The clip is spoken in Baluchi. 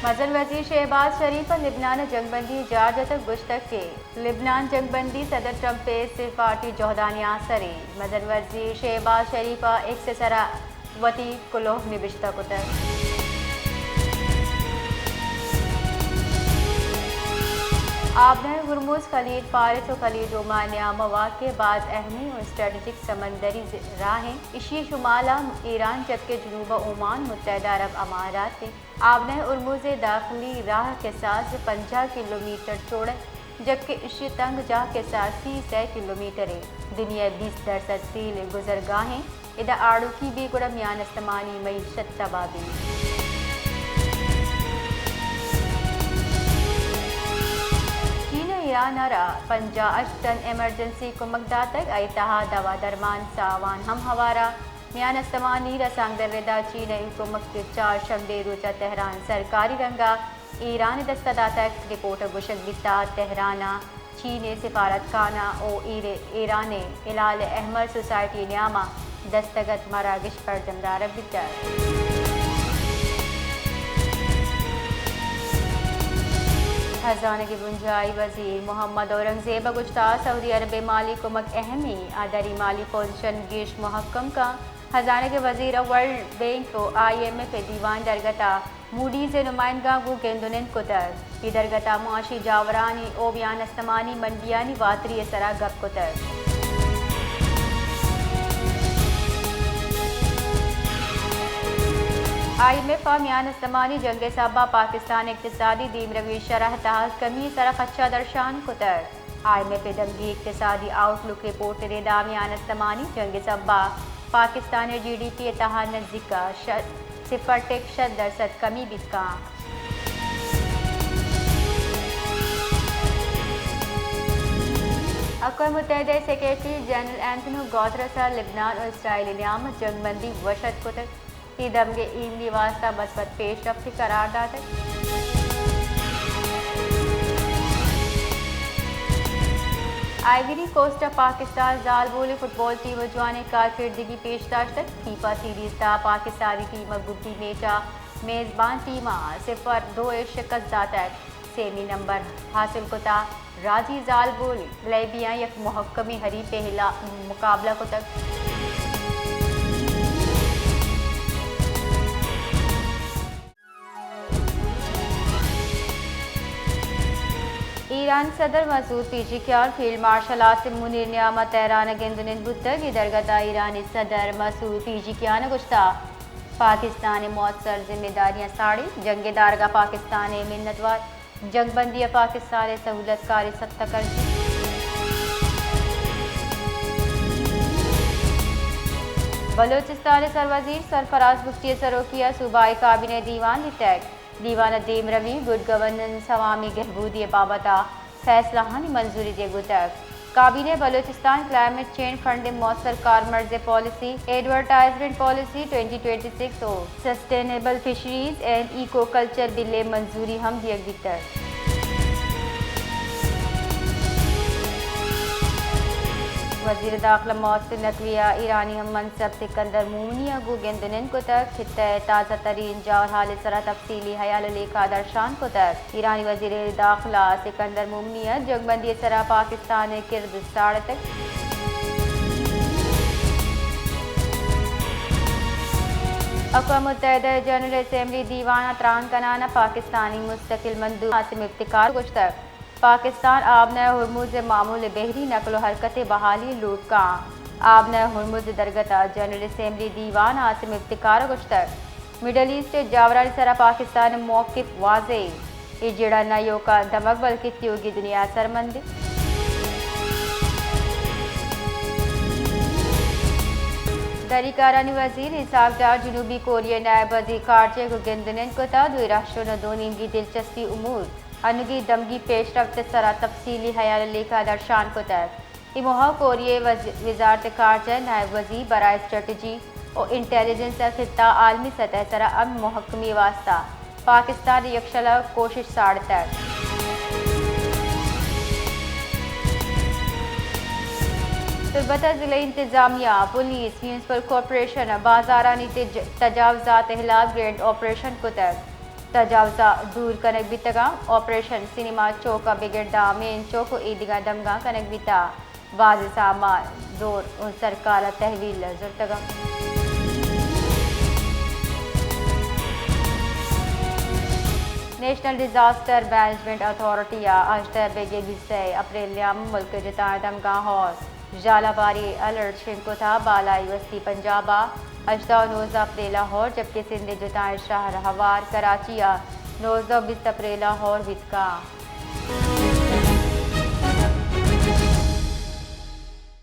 مزن وزیر شہباز شریف ء لبنان ء جنگ بندی جار جتگ، گوشتگ کہ لبنان جنگ بندی صدر ٹرمپ ء سفارتی جہدانی آسرے۔ مزن وزیر شہباز شریف ء ایکس ء سرا وتی کلوہ نبشتہ کتگ۔ آبنہ ہرمز خلیج فارس و خلیج عمان نیام ء واقع باز اہمیں و اسٹریٹجک سمندری ز-، راہ انت۔ اشی شمال ء ایران جبکہ جنوب ء عمان، متحدہ عرب امارات انت۔ آبنہ ہرمز ء داخلی راہ کساس پنجاہ کلومیٹر چوڑ انت، جبکہ اشی تنگ جاہ کساس سی سئے کلومیٹر انت۔ دنیا ء بیست درسد تیل ء گزرگاہ انت، ادا آڑوکی بیت گڑا میان استمانی معیشت تباہ بیت۔ چین ء ایران ء را پنجاہ ہشت ٹن ایمرجنسی کمک داتگ، آئی تہا دوا درمان ساوان ہم ہوارا۔ میان استمانی رسانکدر ردا چین ء اے کمک کہ چار شنبے روچ ء تہران سرکاری رنگ ء ایران ء دست ء داتگ۔ رپورٹ ء گوشگ بیتگ تہران ء چین ء سفارت خانہ و ایر-، ایران ء ہلال احمر سوسائٹی ء نیام ء دستگت مراگش برجم دارگ بیتگ۔ ہزانگ ء بنجاہی وزیر محمد اورنگزیب ء گوشتگ سعودی عرب ء مالی کمک اہم انت، آ دری مالی پوزیشن گیش مہکم کنت۔ ہزانگ ء وزیر ء ورلڈ بینک و آئی ایم ایف ء دیوان درگت ء موڈیز ء نمائندگاں گوں گند و نند کتگ۔ اے درگت ء معاشی جاورانی و میان استمانی منڈیانی واتری ء سرا گپ کتگ۔ آئی ایم ایف ء میان استمانی جنگ ء سبب ء پاکستان ء اقتصادی دیمروی شرح ء تہ ء کمی ء سرا خدشہ درشان کتگ۔ آئی ایم ایف ء دمگی اقتصادی آؤٹ لک رپورٹ ء ردا میان استمانی جنگ ء سبب ء پاکستان ء جی ڈی پی ء تہ ء نزیک ء ش-، صفر ٹک شش درسد کمی بیت کنت۔ اقوام متحدہ ء سیکرٹری جنرل اینتونیو گوترس ء لبنان و اسرائیل ء نیام ء جنگ بندی وش اتک کتگ۔ اے دمگ ء ایمنی ء واستہ مثبت پیش رفتے قرار داتگ۔ آئیوری کوسٹ ء پاکستان زالبولیں فٹبال ٹیم ء جوانیں کارکردگی پیش داشتگ۔ فیفا سیریز تہا پاکستانی ٹیم ء گڈی میچ ء میزبان ٹیم ء صفر دو ء شکست داتگ۔ سیمی نمبر حاصل کتگ۔ راجی زالبول لیبیاں یک مہکمیں حریفے ہلا مقابلہ کتگ۔ ایرانی صدر Masoud Pezeshkian field marshal Asim منیر نیام ء تہران ء گند ء نند بوتگ۔ اے درگت ء ایرانی صدر مسعود پیزشکیان ء گوشتگ پاکستان ء مؤثر ذمہ داریاں ساڑی، جنگ ء دارگ ء پاکستان ء منت وار۔ جنگ بندی ء پاکستان ء سہولت کاری ستا کرزی۔ بلوچستان ء سروزیر سرفراز بگٹی ء سروکی ء صوبائی کابینہ ء دیوان بیتگ۔ دیوان ء دیمروی، گڈ گورننس، عوامی گہبودی ء بابت ء فیصلہانی منظوری دیگ بوتگ۔ کابینہ ء بلوچستان کلائمیٹ چینج فنڈ ء مؤثر کارمرز ء policy, advertisement policy twenty twenty six و sustainable fisheries and aquaculture bill ء منظوری ہم دیگ بیتگ۔ وزیر داخلہ محسن نقوی ء ایرانی ہم منصب سکندر مومنی ء گوں گند ء نند کتگ۔ خطہ ء تازہ ترین جاورحال ء سرا تفصیلی حیال ء لیکہ درشان کتگ۔ ایرانی وزیر داخلہ سکندر مومنی ء جنگ بندی ء سرا پاکستان ء کرد ساڑتگ۔ اقوام متحدہ ء جنرل اسمبلی دیوان ء تران کنان ء پاکستانی مستقل مندوب عاصم افتخار گوشتگ پاکستان آبنہ ہرمز ء معمول بحری نقل و حرکت ء بحالی لوٹ کن۔ آبنہ ہرمز ء درگت ء جنرل اسمبلی دیوان عاصم افتخار ء گوشتگ مڈل ایسٹ ء جاورانی سرا پاکستان ء موقف واضح انت۔ اے جیڑہ نہ ایوک ء دمگ بلکیں تیوگیں دنیا ء سرمندے۔ دری کارانی وزیر اسحاق ڈار جنوبی کوریا ء نائب وزیر خارجہ ء گوں گند ء نند کت ء دوئیں رہشون ء دو نیمگی دلچسپی امور انوگیں دمگی پیش رفت ء سرا تفصیلی حیال ء لیکہ درشان کتگ۔ اے موہ ء کوریا ء وز-، وزارت خارجہ ء نائب وزیر برائے اسٹریٹجی و انٹیلیجنس ء خطہ ء عالمی سطح ء سرا امن مہکمی ء واستہ پاکستان ء یکشل ء کوشش ساڑتگ۔ تربت ء ضلعی انتظامیہ، پولیس، میونسپل کارپوریشن ء بازارانی تج-، تجاوزات ء ہلاپ گرینڈ آپریشن کتگ۔ تجاوز ءَ دور کنگ بیتگ اَنت۔ آپریشن سینما چوک ءَ بگر داں مین چوک ءُ ایدگہ دمگاں کنگ بیتگ۔ بازیں سامان زور ءُ سرکار ءَ تحویل زرتگ اَنت۔ نیشنل ڈیزاسٹر مینجمنٹ اتھارٹی ءَ ہژدہ بگر بیست ءُ سئے اپریل ءَ نیام ملک ءِ جتائیں دمگاں ہور ژالہ باری الرٹ شنگ کتگ۔ بالائی وستی پنجاب ءَ ہژدہ ءُ نوزدہ اپریل ءَ ہور، جبکہ سندھ ءِ جتائیں شہر ہوار کراچی ءَ نوزدہ ءُ بیست اپریل ءَ ہور بیت کنت۔